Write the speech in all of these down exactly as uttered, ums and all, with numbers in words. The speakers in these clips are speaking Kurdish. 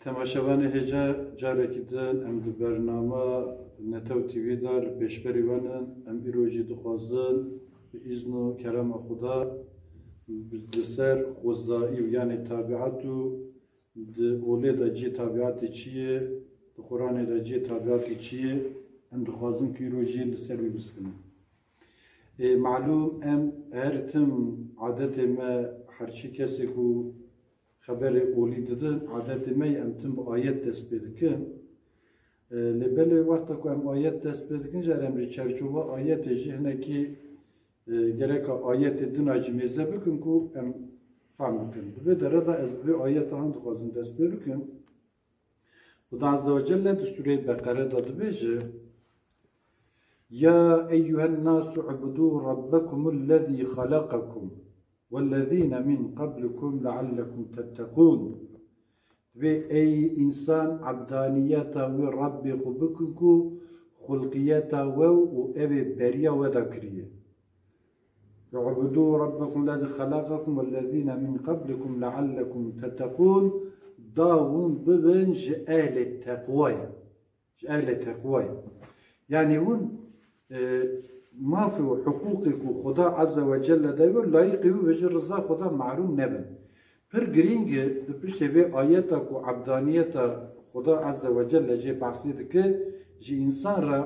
Temaşevanê hêja, carekî din em di bernama Netew T V de li pêşberî we nin. Em îro jî dixwazin bi îzn û kerema Xuda li ser xwezayî û yanê tabiat û di olê de cihê tabiatê çi ye, di Quranê de cihê tabiatê çi ye, em dixwazin ku îro jî li ser wî biskinin. Ê, malûm em her tim adetê me, her çi kesê ku xeberê olî didin, adetê me ye em tim bi ayet dest pê dikin. E, lê belê wexta ku em ayet dest pê dikin, jî em ji çerçova ayetê jî hinekî, e, gereka ayetê din a jî mêze bikin ku em fehm bikin. Di vê dere de ez bi vê ayeta han dixwazim dest pê bikim. Xuda Azze ve Celle di Sûreyê Beqere de dibêje, "Ya eyyuhen nasu ubudu rabbekumul lezî halakakum." "Wellezîne min qablikum leallekum tettekûn." Dibê ey însan ebdaniyeta wê Rabbê xwe bikin ku xulqiyeta we û ew ê beriya we de kiriye. "U'budû rabbekum lezî xelaqakum wellezîne min qablikum leallekum tettekûn." Da hûn bibin ji ehlê teqwayê. Ji ehlê teqwayê. Yanî hûn, e, mafê û hiqûqê ku Xuda Azze ve Celle daye we, layîqî wî ve ji riza Xuda mehrûm nebin. Pir girîng e, di piştê vê ayeta ku ebdaniyeta Xuda Azze ve Celle jê behsê dike, ji însan re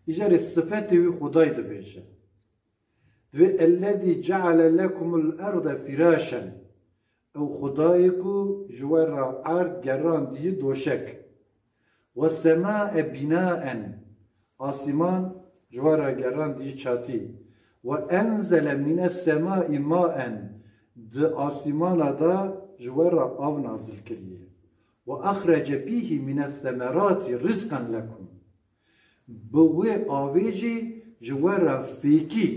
îcarê sifetê wî Xudayê dibêje. Divê, "Ellezî ceale lekumul erde firaşen." Ew Xudayê ku ji we re erd gerandiye doşek. "We semae binaen." Asîman ji we re gerandiye çatî. "We enzele mines semai maen." Di asîmana de ji we re av nazil kiriye. "We axrece bîhî mines semerati rizqan lekum." Bi wê avê jî ji we re fêkî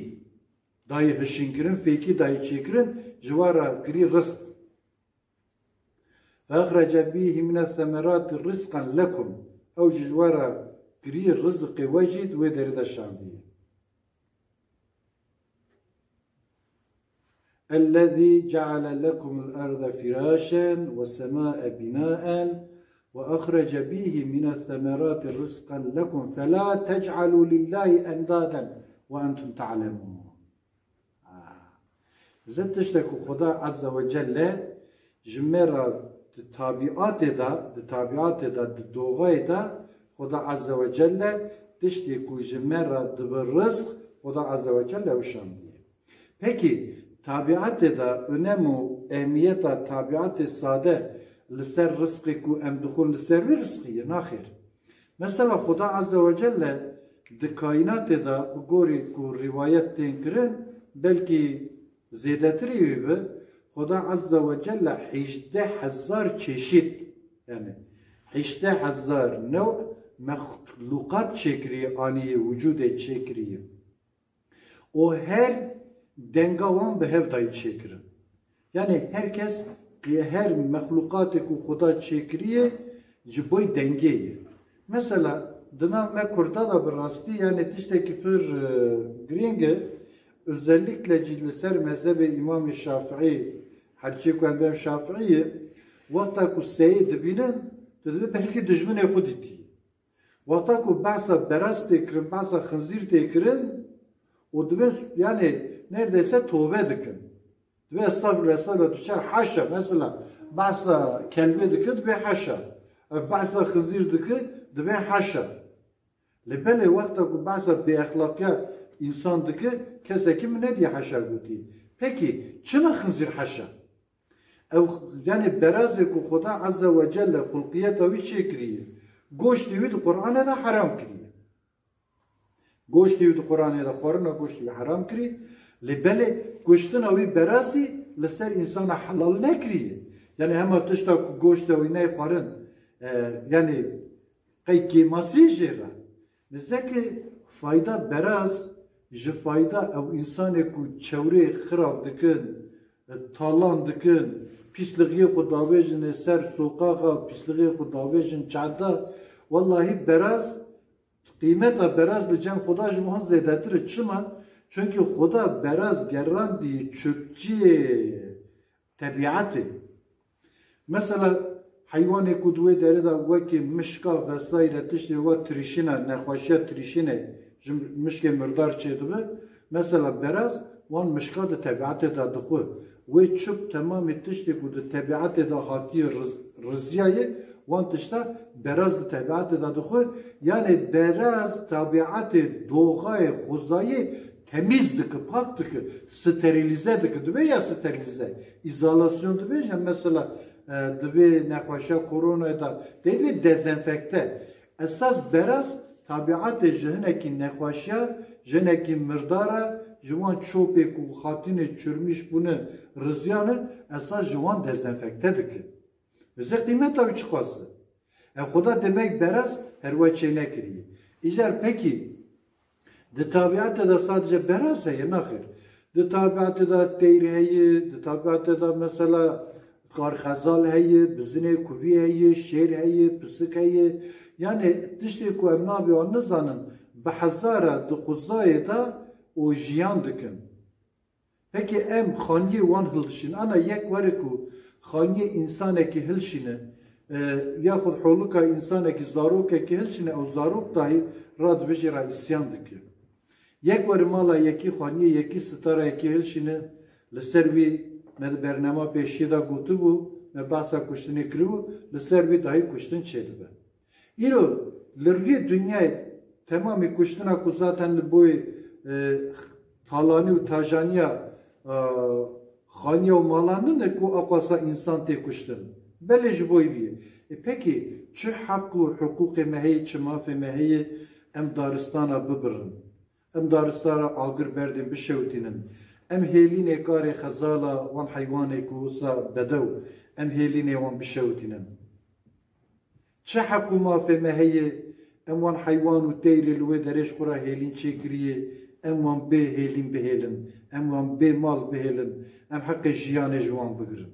dayê hişînkirin, fêkî dayê çêkirin, ji we re kirî rizq. "Fe axrece bîhî mine semerati rizqan lekum." Ew jî ji we re kirî rizqê we jî di wê derê de şandiye. "Ellezî ceale lekumul erde firaşen ve semâe binâen ve ahrece bîhî mines semerâti rizqan lekum felâ tec'alû lillâhi endâden ve entum te'lemûn." Ha. Zê tiştek ku Xuda Azze ve Celle ji me re di tabiatê de, di tabiatê de, di doğayê de Xuda Azze ve Celle tiştê ku ji me re dibe rizq, Xuda Azze ve Celle ew şandiye. Pekî, tabiatê de önem û ehmiyeta tabiatê sade li ser rizqê ku em dixwin li ser wî rizqî ye? Naxêr. Mesela Xuda Azze ve Celle di kaînatê de bi gorî ku rîwayet tên kirin, belkî zêdetirî wî bi, Xuda Azze ve Celle hejdeh hezar çeşit, yani hejdeh hezar new mexluqat çêkiriye, anîye wicûdê çêkiriye. Û her denga wan bi hev dayî çêkirin. Yani her kes, her mexluqatê ku Xuda çêkiriye, ji boy dengê ye. Mesela, di nav me Kurda de bi rastî, yani tiştekî pir, e, girîng e, özellikle jî li ser mezhebê Îmamê Şafîî, herçê ku em bêm Şafîî ye, wexta ku seyê dibînin, tu dibê belkî dijminê xwe dîtî. Wexta ku behsa beraz tê kirin, behsa xinzîr tê kirin û dibê, yani, neredeyse tobe dikin. Dibê estağfirullah, estağfirullah, tu çer haşa, mesela, behsa kelbê dike, dibê haşa. Ev behsa xinzîr dike, dibê haşa. Lê belê wexta ku behsa bêexlaqiya însan dike, kesekî min nediye haşa gotî. Pekî, çima xinzîr haşa? Ew, yani berazê ku Xuda Azze ve Celle xulqiyeta wî çêkiriye, goştê wî di Qur'anê de heram kiriye. Goştê wî di Qur'anê de xwarina goştê wî heram kirî, lê belê kuştina wî berazî li ser însana helal nekiriye. Yani hema tişta ku goşta wî ney xwarin, e, yani qey kêmasî jê re. Nizeke fayda beraz ji fayda ew însanê ku çewrê xirav dikin, talan dikin, pîslixiyê xwe davêjinê ser soqaxa, pîslixiyê xwe davêjin çanda. Wellahî beraz, qîmeta beraz li cem Xuda ji wan zêdetir e. Çima? Çunkî Xuda beraz gerandî çöpçiyê tebiatê. Mesela heywanê ku di wê derê de wekî mişka vesaîre tiştê wa tirîşine, nexweşiya tirîşine ji mişkê mirdar çêdibe, mesela beraz wan mişka di tebiatê de dixwe. Wê çip temamê tiştê ku di tebiatê de hatiye riz-, riziyayê, wan tişta beraz di tebiatê de dixwe. Yanê beraz tebiatê doxayê xwezayê temîz dike, pak dike, sterîlîze dike. Dibe ya sterîlîze, îzolasyon dibêje, mesela, e, dibê nexweşiya koronayê de, tê dibê dezenfekte. Esas beraz tabiatê ji hinekî nexweşiya, ji hinekî mirdara, ji wan çopê ku xatînê çirmîş bûne, riziyane, esas ji wan dezenfekte dike. Vêze qîmeta wî çiqas e? E, xweda demek beraz her we çênekiriye. Îcar pekî di tabiatê de sadece beraz heye? Naxêr. Di tabiatê de teyr heye, di tabiatê de mesela karxezal heye, bizinê kuvî heye, şêr heye, pisik heye. Yani tiştê ku em nabê wan nizanin, bi hezara di xwezayê de û jiyan dikin. Peki em xaniyê wan hilşîn. Ana yek were ku xaniyê însanekî hilşîne, e, yaxud holika însanekî, zarokekî hilşîne, ew zarok dahî radibêjê ra îsyan dike. Yek were mala yekî, xaniyê yekî, sitara yekî hilşîne, li ser wî me di bernama pêşiyê de gotibû, me behsa kuştinê kiribû, li ser wî dahî kuştin çêdibe. Îro li rûyê dinyayê temamî kuştina ku zaten li boyê, e, talanî û tajaniya, e, xaniya û malan nine ku aqwasa însan tê kuştin. Belê ji boyî bîye. E, pekî çi heq û hiqûqê me heye, çi mafê me heye, em daristana bibirin. Em daristana agir berdin bişewitînin. Em hêlînê karê xezala wan heywanê ku wisa bedew, em hêlînê wan bişewitînin. Çi heq û mafê me heye, em wan heywan û teyrê li wê derê ji xwe re hêlîn çêkiriye, em wan bê hêlîn bihêlin, em wan bê mal bihêlin, em heqê jiyanê ji wan bigirin.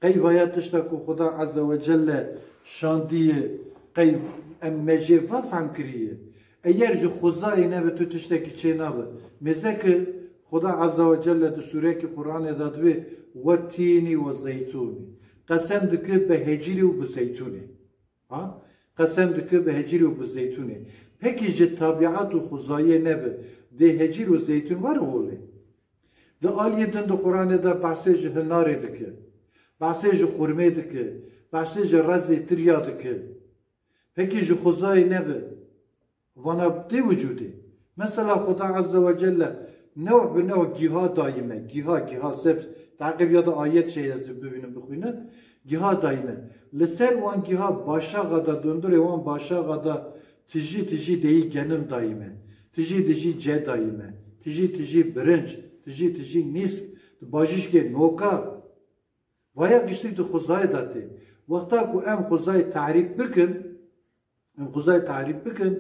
Qey vaya tişta ku Xuda Azze ve Celle şandiye, qey em me jê va fehm kiriye? Eger ji xwezayê nebe tu tiştekî çê nabe. Mêze ki Xuda Azze ve Celle di sûrekî Qur'anê de divê, "Ve tînî ve zeytûnî." Qesem dike bi hecîrê û bi zeytûnê. Ha? Qesem dike bi hecîrê û bi zeytûnê. Pekî ji tabiat û xwezayê nebe, dê hecîr û zeytûn were holê? Di aliyê din di Qur'anê de behsê ji hinarê dike. Behsê ji xurmê dike. Behsê ji rezê tirya dike. Pekî ji xwezayê nebe, vana tê wicûdê. Mesela Xuda Azze ve Celle newh bi newh giha dayî me. Giha, giha sebz. Teqîb ya da ayet şey ez bibînim, bixwînim. Giha dayî me. Li ser wan giha başaxa da, dundurê wan başaxa da tijî tijî deyî genim dayî me. Tijî tijî ce dayî me. Tijî tijî birinc, tijî tijî nîsk, di bajîşkê noka. Vaya giştî di xwezayê de tê. Wexta ku em xwezayê tarîf bikin, em xwezayê tarîf bikin,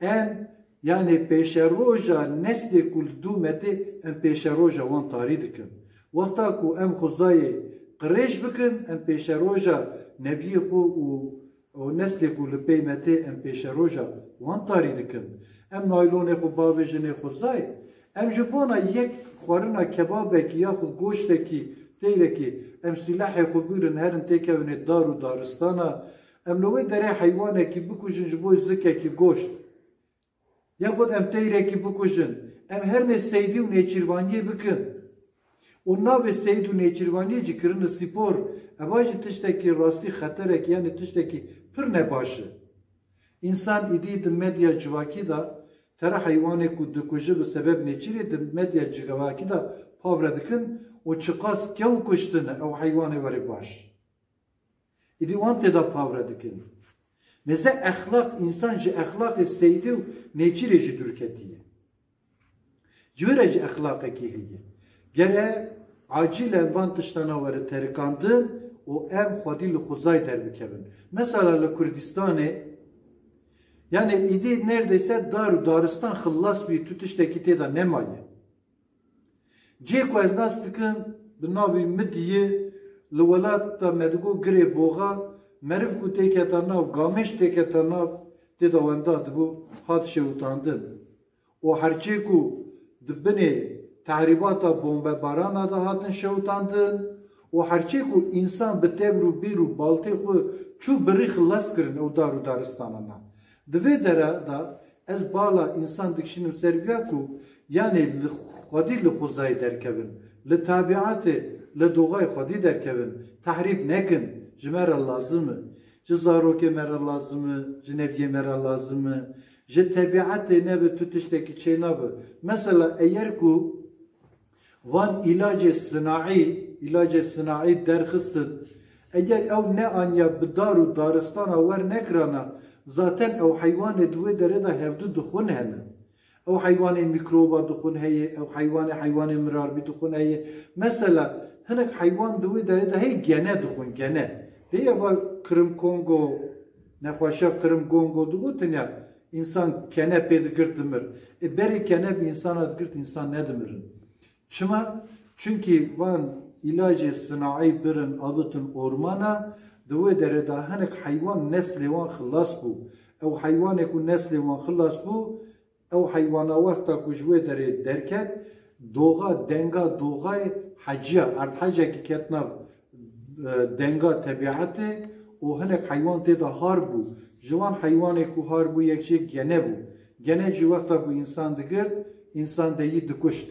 em, yanê pêşeroja neslê ku li dû me tê, em pêşeroja wan tarî dikin. Wexta ku em xwezayê qirêj bikin, em pêşeroja neviyê xwe û, û neslê ku li pey me tê, em pêşeroja wan tarî dikin. Em naylonê xwe bavêjinê xwezayê. Em ji bona yek xwarina kebabekî yaxud goştekî, teyrekî, em sîlehê xwe bigirin, herin têkevin ê dar û daristana. Em li wê derê heywanekî bikujin ji bo zikekî goşt. Yaxud em teyrekî bikujin, em hernê seydî û nêçîrvaniyê bikin. Û navê seyd û nêçîrvaniyê jî kirine spor. Eva jî tiştekî rastî xeterek, yanî tiştekî pir nebaş e. Însan îdî di medya civakî de tere heywanê ku dikuje bi sebeb nêçîrê di medya civakî de pavre dikin û çiqas kew kuştine ew heywanê were baş. Îdî wan tê de pavre dikin. Mêze exlaq, însan ji exlaqê seydê û nêçîrê jî dûr ketiye. Ji wê re jî exlaqekî heye. Gere acîlen van tiştana were terikandin û em xwedî li xwezayê derbikevin. Mesela li Kurdistanê, yanê îdî nerdeyse dar û daristan xilas bûye, tu tiştekî tê de nemaye. Cihê ku ez nas dikim, bi navê Midiyê, li welata me digo Girê Boxa, meriv ku têketa nav, gamêş têketa nav, tê de wenda dibû, hat şewitandin. Û herçê ku di binê tehrîbata bombebarana de hatin şewitandin û herçê ku însan bi tevr û bîr û baltê xwe çû birî xilas kirin ew dar û daristana na. Di vê dere de ez bala însan dikişînim ser viya ku yanê li xwedî li xwezayê derkevin, li tabiatê, li doxayê xwedî derkevin, tehrîb nekin, ji me re lazim e. Ji zarokê me re lazim e, ji neviyê me re lazim e, ji tebiatê nebe tu tiştekî çênabe. Mesela eger ku van îlacê sinaî, îlacê sinaî derxistin, eger ew neaniya bi dar û daristana wer nekirana, zaten ew heywanê di wê derê de hevdu dixwin hene. Ew heywanê mîkroba dixwin heye, ew heywanê heywanê mirarbî dixwin heye. Mesela hinek heywan di wê derê de heye gene dixwin, gene. Heye va Kirim Kongo, nexweşiya Kirim Kongo digotin ya, însan kene pê digirt dimir. E, berê kene bi însana digirt, însan nedimirin. Çima? Çunkî van îlacê sinaî birin, avitin ormana, di wê derê de hinek heywan neslê wan xilas bû. Ew heywanê ku neslê wan xilas bû, ew heywana wexta ku ji wê derê derket, doxa, denga doxayê heciya, erdhecekî ket nav, e, denga tebiatê û hinek heywan tê de har bû. Ji wan heywanê ku har bû yek jê gene bû. Gene jî wexta ku însan digirt, însan de yî dikuşt.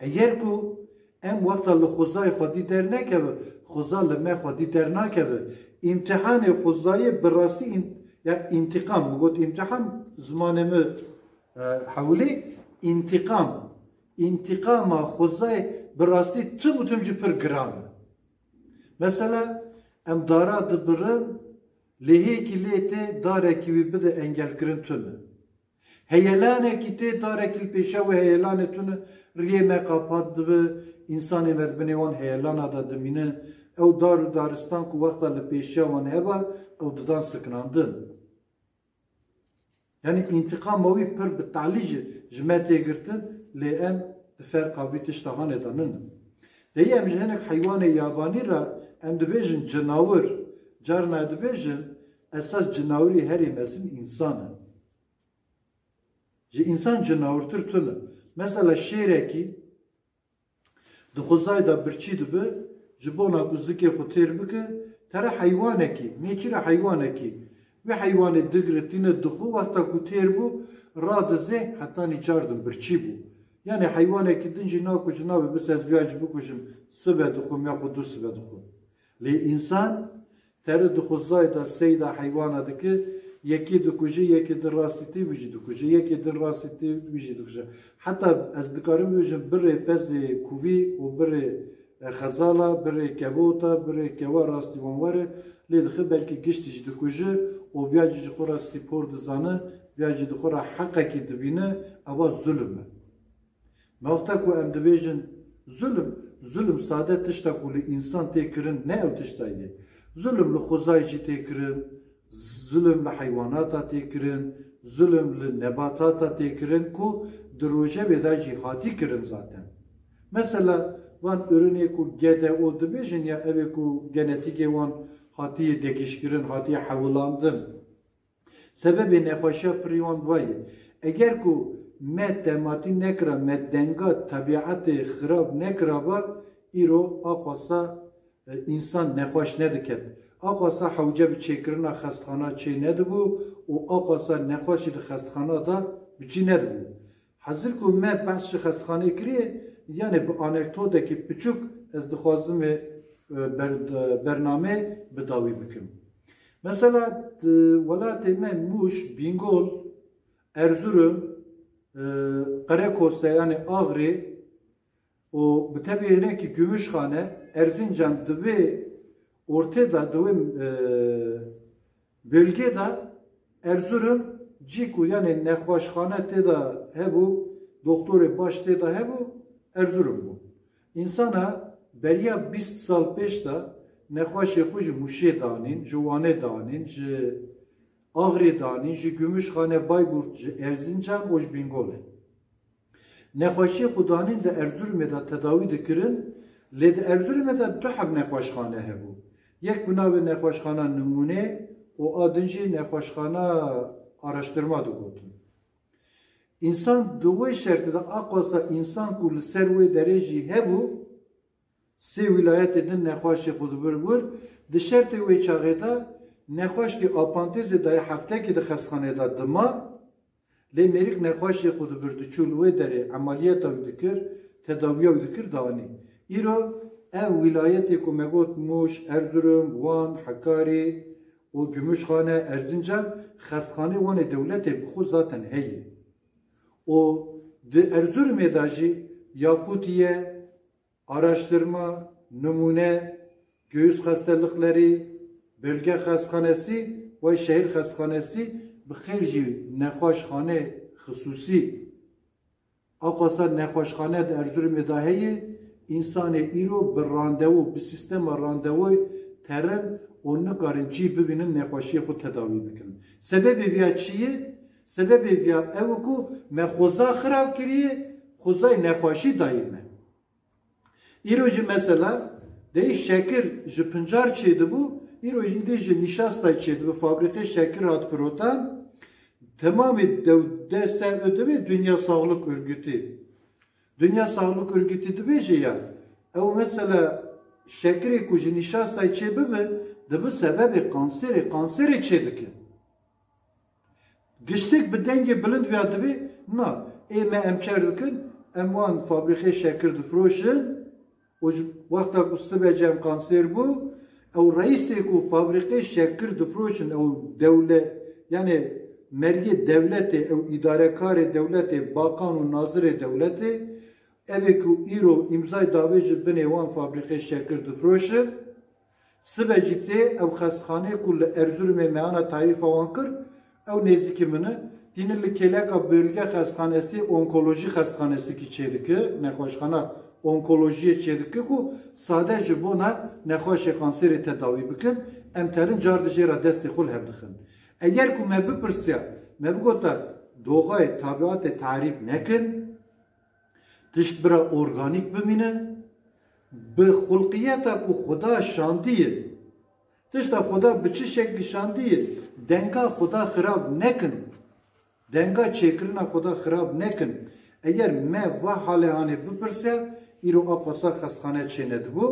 Eger ku em wexta li xwezayê xwedî dernekeve, xweza li me xwedî dernakeve. Îmtihanê xwezayê bi rastî în-, ya întîqam, min got întîqam zimanê min, e, hewlî, întîqam. Întîqama xwezayê bi rastî tim û tim jî pir giran e. Mesela em dara dibirin, lêhêkî lê tê darekî wî bide engelkirin tune. Heyelanekî tê, darekî li pêşiya wê heyelanê tune, riyê me qapat dibe, însanê me di binê wan heyelana de dimîne. Ew dar û daristan ku wexta li pêşiya wan heba, ew didan sikinandin. Yanî întîqama wî pir bi talî ji, ji me tê girtin, lê em di ferqa vî tişta hanê de nînin. Deyî em ji hinek heywanê yabanî re em dibêjin cinawir, carna dibêjin esas cinawirî herî mezin însan e. Ji însan cinawirtir tune. Mesela şêrekî di xwezayê de birçî dibe, ji bona ku zikê xwe têr bike, tere heywanekî, nêçîre heywanekî, wê heywanê digire tîne dixwe, wexta ku têr bû, radizê hetanî cardin birçî bû. Yanê heywanekî din jî nakuje, nabê bis ez viya jî bikujim, sibe dixwim ya xwe du sibe dixwim. Lê însan, Tere di xwezayê de seyda heywana dike, yekê dikuje, yekê din rastî tê, wî jî dikuje, yekê din rastî tê, wî jî dikuje. Heta ez dikarim bibêjim birê pezê kuvî û birê, e, xezala, birê kevota, birê kewa rastî wan were, lê dixe belkî giştî jî dikuje û viya jî ji xwe re spor dizane, viya jî di xwe re heqekî dibîne, eva zulm e. Me wexta ku em dibêjin zulm, zulm sade tişta ku li însan tê kirin ne ew tişta ye. Zulm li xwezayê jî tê kirin, zulm li heywanata tê kirin, zulm li nebatata tê kirin ku di rojevê de jî hatî kirin zaten. Mesela van ürünê ku G D O dibêjin ya ev ê ku genetîkê wan hatiye degîşkirin, hatiye hewilandin. Sebebê nexweşiya pirî wan va ye. Eger ku me tematî nekira, me denga tebîetê xirab nekiraba, îro aqasa, e, însan nexweş nediket. Aqasa hewce bi çêkirina xestxana çê nedibû û aqasa nexweş jî di xestxana de bi cî nedibû. Hezir ku me behs ji xestxanê kiriye, yanê bi anekdotekî piçûk ez dixwazim ê, e, ber-, bernamê bi dawî bikim. Mesela, di welatê me Mûş, Bîngol, Erzurum, e, Qerekose, yanê Axrê, û bi tevî hinekî Gümüşhane, Erzincan di vê ortê de, di wê, e, bölgê de Erzurum cî ku, yanê nexweşxane tê de hebû, doktorê baş tê de hebû, Erzurum bû. Însana beriya bîst sal pêş de nexweşê xwe ji Mûşê danîn, ji Wanê danîn, ji Axrê danîn, ji Gümüşhane, Bayburt, ji Erzincan û ji Bîngolê. Nexweşiyê xwe danîn di Erzurumê de tedawî dikirin, lê di Erzurumê de du heb nexweşxane hebû. Yek bi navê nexweşxana Nimûnê û a din jî nexweşxana Araştirma digotin. Însan di wê şertê de aqasa însan ku li ser wê derê jî hebû, Sê wîlayetê din nexweşê xwe dibir wir. Di şertê wê çaxê de nexweş di apantêzê dayê heftekê di xestxanê de dima, lê mêrik nexweşê xwe dibir diçû li wê derê emeliyeta wî dikir, tedawiya wî dikir danî. Îro ev wîlayetê ku me got Mûş, Erzurum, Wan, Hekarî û Gümüşxane, Erzincan, xestxanê wan ê dewletê bi xwe zaten heye. Û di Erzurumê de jî Yakutiye, Araştırma, Numune, Göğüs Hastalıkları, Bölge Hastanesi ve Şehir Hastanesi, bi xêr jî nexweşxane xisûsî. Aqasa nexweşxane di Erzurumê de heye, însanê îro bi randewu, bi sîstema randewu terin û nikarin cî bibînin, nexweşiyê xwe tedawî bikin. Sebebê viya çi ye? Sebebê viya ew e ku me xoza xirab kiriye, xozayê nexweşî dayê me. Îro jî mesela, dey şekir ji pincar çêdibû, îro jî dê ji nîşastay çêdibe, fabrîqê şekir hat firotan. Temamê dew-, dê ser û dibê Dünya Sağlık Örgütü. Dünya Sağlık Örgütü dibêje ya, ew mesela şekirê ku ji nîşastay çêbibe, dibe sebebê kanserê, kanserê çêdike. Giştik bi dengê bilind viya dibê, na, ê me em çer dikin, em wan fabrîqê şekir difroşin, û ji wexta ku sibe cem kanser bû, ew reîsê ku fabrîqê şekir difroşin, ew dewle-, yani mergê dewletê, ew îdarekarê dewletê, bakan û nazirê dewletê, ev ê ku îro îmzay davê ji binê wan fabrîqê şekir difroşin, sibe jî tê ew xestxanê ku li Erzurumê me ana tarîfa wan kir, ew nêzîkî min e. Tînin li kêleka bölge xestxanesî, onkolojî xestxanesikî çêdike, nexweşxana onkolojiyê çêdike ku sade ji bona nexweşê kanserê tedawî bikin, em terin car dijê re destê xwe li hev dixin. Eger ku me bipirsiya, me bigota doxayê tabiatê tarîf nekin, tişt bira organîk bimîne, bi xulqiyeta ku Xuda şandiye. Tişta Xuda bi çi şeklî şandiye, denga Xuda xirab nekin. Denga çêkirina Xuda xirab nekin. Eger me va halê hanê bipirse, îro aqasa xestxane çênedibû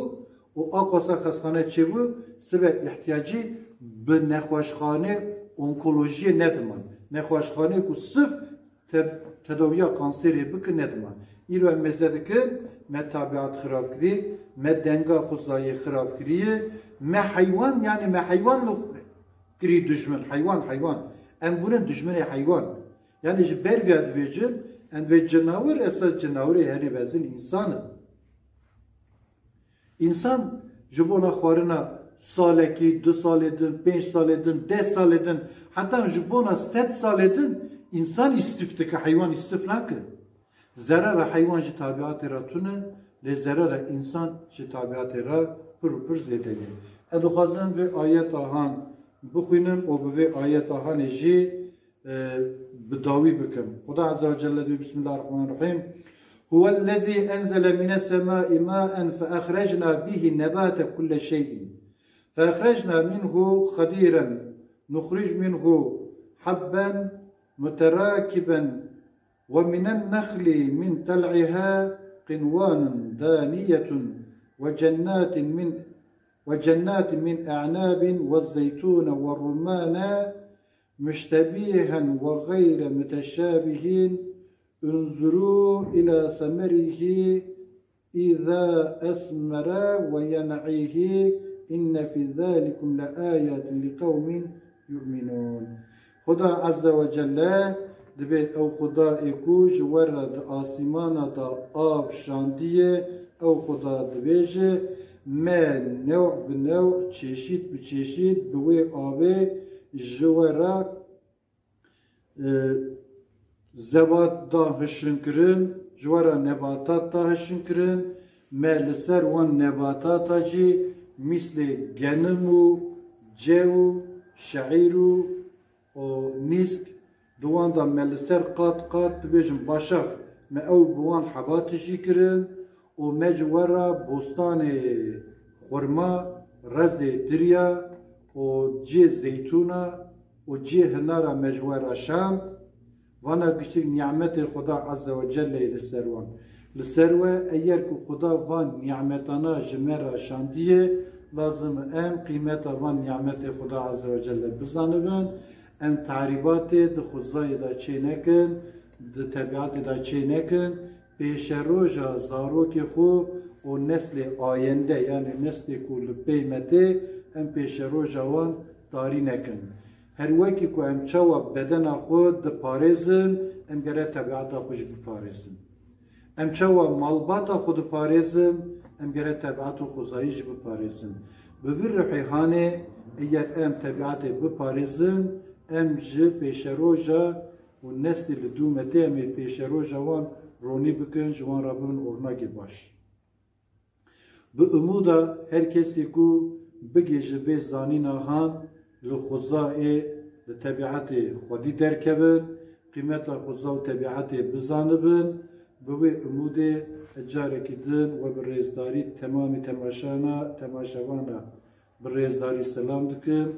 û aqasa xestxane çêbû, sibe ihtiyacî bi nexweşxane onkolojiyê nediman. Nexweşxane ku sif te-, tedawiya kanserê bike nedima. Îro em mêze dikin, me tabiat xirab kirî, me denga xuzayê xirab kiriye, me heywan, yani me heywan li kirî dijmin, heywan, heywan. Em bûnin dijminê heywan. Yani ji ber vê dibêjim, em vê cinawir, esas cinawirê herê mezin însan in. Însan ji bona xwarina salekî, du salê din, pênc salê din, deh salê din, heta ji bona sed salê din însan îstîf dike, heywan îstîf nake. Zerera heywan ji tabiatê re tune, lê zerera însan ji tabiatê re pir û pir zêde ye. Ez dixwazim vê ayeta han bixwînim û bi vê ayeta hanê jî e, bi dawî bikim. Xuda Azze ve Celle diyor, Bismillahirrahmanirrahim. Huvellezî enzele mines semâi mâen fe ehrecna bihi nebate kulle şeyin. Fe ehrecna minhu xedîren, nuxric minhu habben muterakiben ve minen nexli min tel'iha qinwanun daniyetun ve cennatin min ve cennatin min e'nabin ve zeytûne ve rumâne مشتبها وغير متشابه انظروا إلى ثمره إذا أثمر وينعه إن في ذلكم لآيات لقوم يؤمنون. Xuda Azze ve Celle dibê ew Xudayê ku ji we re di asîmana de av şandiye, ew Xuda dibêje, me new bi new, çeşît bi çeşît bi wê avê ji we re, e, zevat da hişin kirin, ji we re nebatat da hişin kirin, me li ser wan nebatata jî mîslê genim û cew û şeîr û û nîsk, di wan de me li ser qat qat dibêjin, başax, me ew bi wan heba tijî kirin û me ji we re bostanê xurma, rezê dirya û cihê zeytûna û cihê hinara me ji we re şand. Vana giştî nîmetê Xuda Azze ve Celle yê li ser wan. Li ser we, eger ku Xuda van nîmetana ji me re şandiye, lazim e em qîmeta van nîmetê Xuda Azze ve Celle bizanibin, em tarîbatê di xwezayê de çê nekin, di tebiatê de çê nekin, pêşeroja zarokê xwe û neslê ayende, yanî neslê ku li pey me tê, em pêşeroja wan tarî nekin. Her wekî ku em çawa bedena xwe diparêzin, em gere tebiata xwe jî biparêzin. Em çawa malbata xwe diparêzin, em gere tebiata xwezayî jî biparêzin. Bi vî rihê hanê, eger em tebiatê biparêzin, em ji pêşeroja û neslî li dû me tê, em ê pêşeroja wan ronî bikin, ji wan re bibin ornagê baş. Bi umûda her kesî ku bigihîje vê zanîna han, li xweza ê, li tebiatê xwedî derkevin, qîmeta xweza û tebiatê bizanibin, bi wê umûdê carekî din we bi rêzdarî temamî temaşana, temaşevana bi rêzdarî selam dikim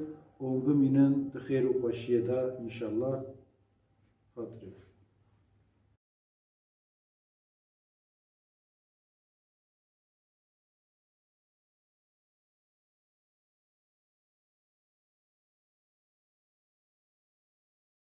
û bimînin di xêr û xweşiyê de înşallah. Xatirê.